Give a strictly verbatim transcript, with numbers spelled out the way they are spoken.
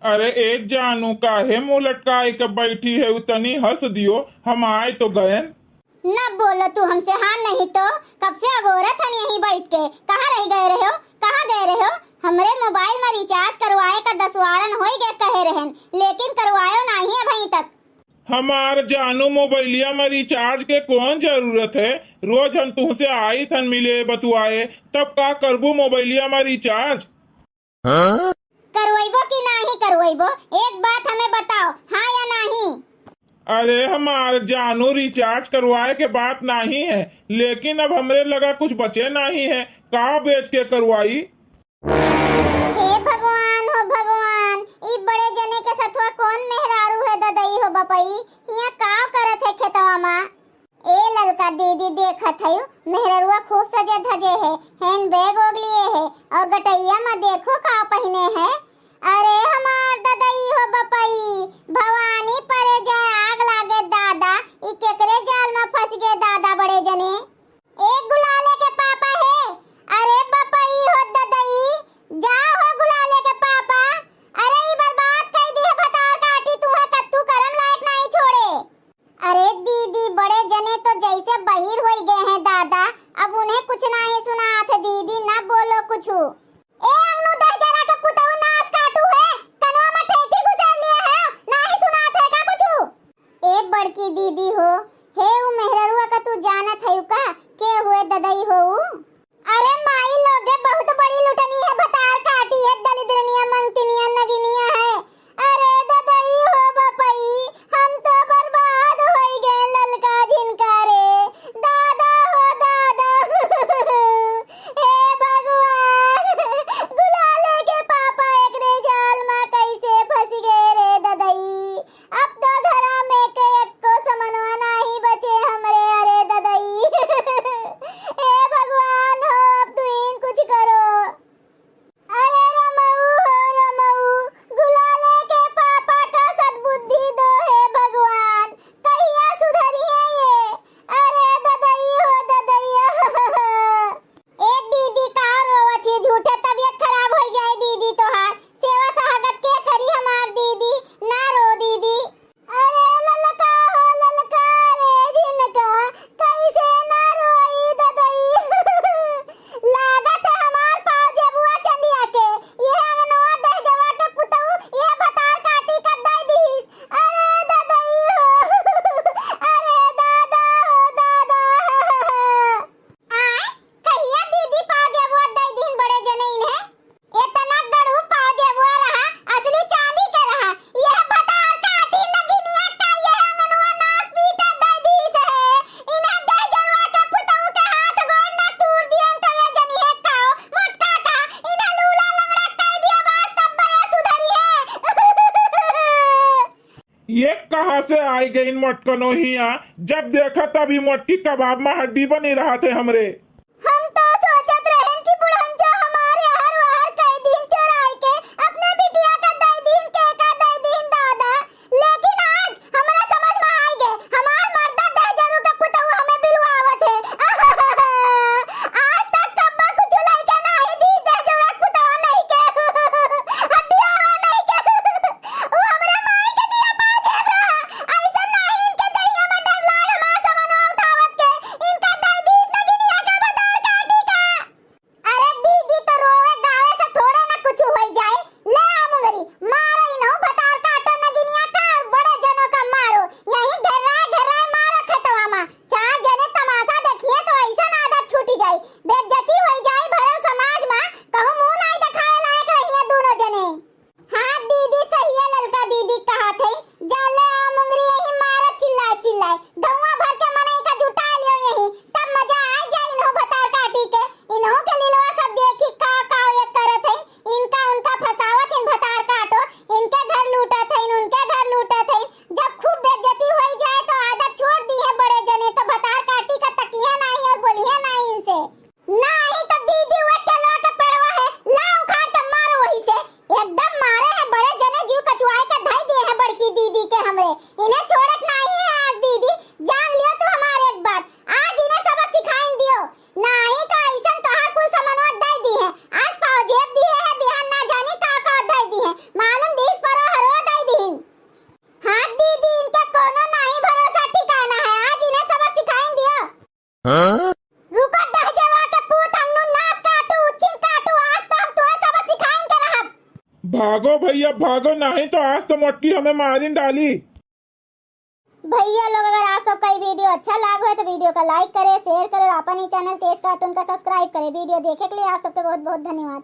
अरे ए जानू, काहे मुँह लटकाए के बैठी है? उतनी हँस दियो, हम आए तो गयन। न बोलो तू हमसे, हाँ नहीं तो कब से अगोरत हन यहीं बैठ के। कहाँ रह गए रहो, कहाँ गए रहो? हमरे मोबाइल में रिचार्ज करवाए का दसवारन होई गए कहे रहन, लेकिन करवायो नाही अबहीं तक। हमार जानू, मोबाइलिया में रिचार्ज के कौन जरूरत है? रोज हम तुहसे आइत हन मिले बतुआए, तब का करबू मोबाइलिया में रिचार्ज? करवइबो कि नाही करवइबो? एक बात हमें बताओ, हाँ या नाही? अरे हमार जानू, रिचार्ज करवाए के बात नाही है, लेकिन अब हमरे लगा कुछ बचे नाही है, का बेच के करवाई? हे भगवान हो भगवान, ई बड़े जने के सथवा कौन मेहरारू है ददई हो बपई? हियाँ का करत है खेतवा मा? ए ललका दीदी, देखत हयू, मेहररुआ खूब सजे धजे है, हैंड बैग ओग लिए है, और गटैया मा देखो का पहिने है। अरे हमार ददई हो बपई, भवानी परे जाए आग लागे दादा, ई केकरे जाल मा फंस गए दादा बड़े जने। ए गुलाले के पापा हे, अरे बपई हो ददई, जा हो गुलाले के पापा, अरे ई बर्बाद कई दिए भतार काटी, तुहे कत्तू करम लायक नाही छोड़े। अरे दीदी, बड़े जने तो जैसे बहिर होई गए हैं दादा, अब उन्हें कुछ नाही सुनात है दीदी, ना बोलो कुछु। ए अंगनू दह जना के पुतहु नास काटू है, कनवा में ठेठी घुसेर लिए है, नाही सुनात है का कुछु? ए बड़की दीदी हो, हे उ मेहररुआ का तू जानत है का? के हुए ददई हो उ? अरे माई लोगे, बहुत बड़ी लुटनी है, भतार काटी है, दलिद्रनिया, मंगतिनिया, नगिनिया है। अरे ददई हो बपई, हम तो बर्बाद होई गए ललका झिनका रे, दादा हो दादा। हे भगवान, गुलाले के पापा एकरे जाल मा कैसे फंस गए रे ददई। अब तो घरा में के एक्को समनवा नाही बचे हमरे, अरे ददई। हे भगवान हो, अब तू ही कुछ करो। अरे रमऊ हो रमऊ, गुलाले के पापा का सद्बुद्धि दो हे भगवान, कहिया सुधरिहे ये? अरे ददई हो ददई। ए दीदी, का रोवत ही? झूठे तबियत खराब होई जाए दीदी तोहार। सेवा सहागत के करी हमार दीदी, ना रो दीदी। अरे ललका हो ललका रे झिनका, कैसे ना रोई ददई। लागत है हमार पाव जेबुआ चंदिया के, ये अंगनवा दहजवा के पुतऊ, ये भतार काटी का दई दीस। अरे ददई हो, अरे दादा हो दादा। आय, कहिया दीदी पाव जेबुआ दई दीन बड़े जने इन्हें? एतना गड़ू पाव जेबुआ रहा, असली चांदी के रहा। यह भतार काटी नगिनिया का यह अंगनवा नास पीटा दई दीस है। इन्हें दहजरवा के पुतऊ के हाथ गोड़ ना तूर दियन तो ये जनिहे काओ, मोटका का, इन्हें लूला लंगड़ा कई दिया बा, तब बया सुधरिहे। ये कहाँ से आई गईन मोटकनो हिया? जब देखा तभी मोटकी कबाब मा हड्डी बनी रहत है हमरे। हम तो सोचत रहेन कि बुढ़ंचो हमारे हर वहर कई दीन चोराई के अपने बिटिया का दई दीन, के का दई दीन दादा, लेकिन आज हमरा समझ मा आई गए, हमार मर्दा दहजरू के पुतऊ हमें बिलवावत है। आज तक कब्बो कुछ लइके नाही दी दहजरू के पुतऊ नहीं के, हड्डिया नहीं के। उ हमरे माई के दिया पाँव जेब रहा। अइसन नाही इनके दहिया में डर लाड़ हमार समनवा उठावत के। इनका दई दीस नगिनिया का भतार काटी का। अरे दीदी तो रोवे गावे से थोड़े ना कुछ होई जाए। ले आ मुंगरी, मारो इनहू भतार काटो नगिनिया का और बड़े जनों का मारो। यहीं घेर्राए घेर्राए मारो खेतवा मा। चार जने तमाशा देखिए तो अइसन आदत छूटी जाई। बेइज्जती होई जाई भरल समाज मा। कहूँ मुँह नाही देखाए लायक रहिए दोनों जने। हाँ दीदी, सही है, ललका दीदी कहत है, जाले आओ मुंगरी यही मारा चिल्लाए चिल्लाए, गौवा भर के मनई का जुटा लियो यही, तब मजा आ जाए इन्हों भतार काटी के, इन्हों के लीलवा सब देखी का का ये करत है, इनका उनका फसावत इन भतार काटो, इनके घर लूटत है, उनके घर लूटत है, जब खूब बेइज्जती होई जाए तो आदत छोड़ दी है बड़े जने, तो भतार काटी का तकिए नाही और बोलिए नाही इनसे। नाही तो दीदी, वो केलवा के पेड़वा है, ला उखाड़ के मारो वही से। एकदम मारे है बड़े जने, जीव कचुआए के धई दिए हैं बड़की दीदी के हमरे। इन्हें छोड़त नाही है आज दीदी, जान लियो तू हमार एक बात। आज इन्हें सबक सिखाइन दियो, नाही तो अइसन तोहार कुल समनवा दई दी है। आज पाव जेब दिए है, बिहान ना जानी का का दई दी है। मालूम दीस पर रुको दहिजरवा के पूत, हमनू नास काटू, उच्छिन काटू, आज तो हम तुहे सबक सिखाइन के रहब। भागो भइया भागो, नाहीं तो आज तो मोटकी हमें मारिन डाली। भइया लोग, अगर आप सबका ई video अच्छा लाग होय तो video का like करे, share करे और अपन ई channel तेज cartoon का subscribe करे। Video देखे के लिए आप सबके बहुत बहुत धन्यवाद।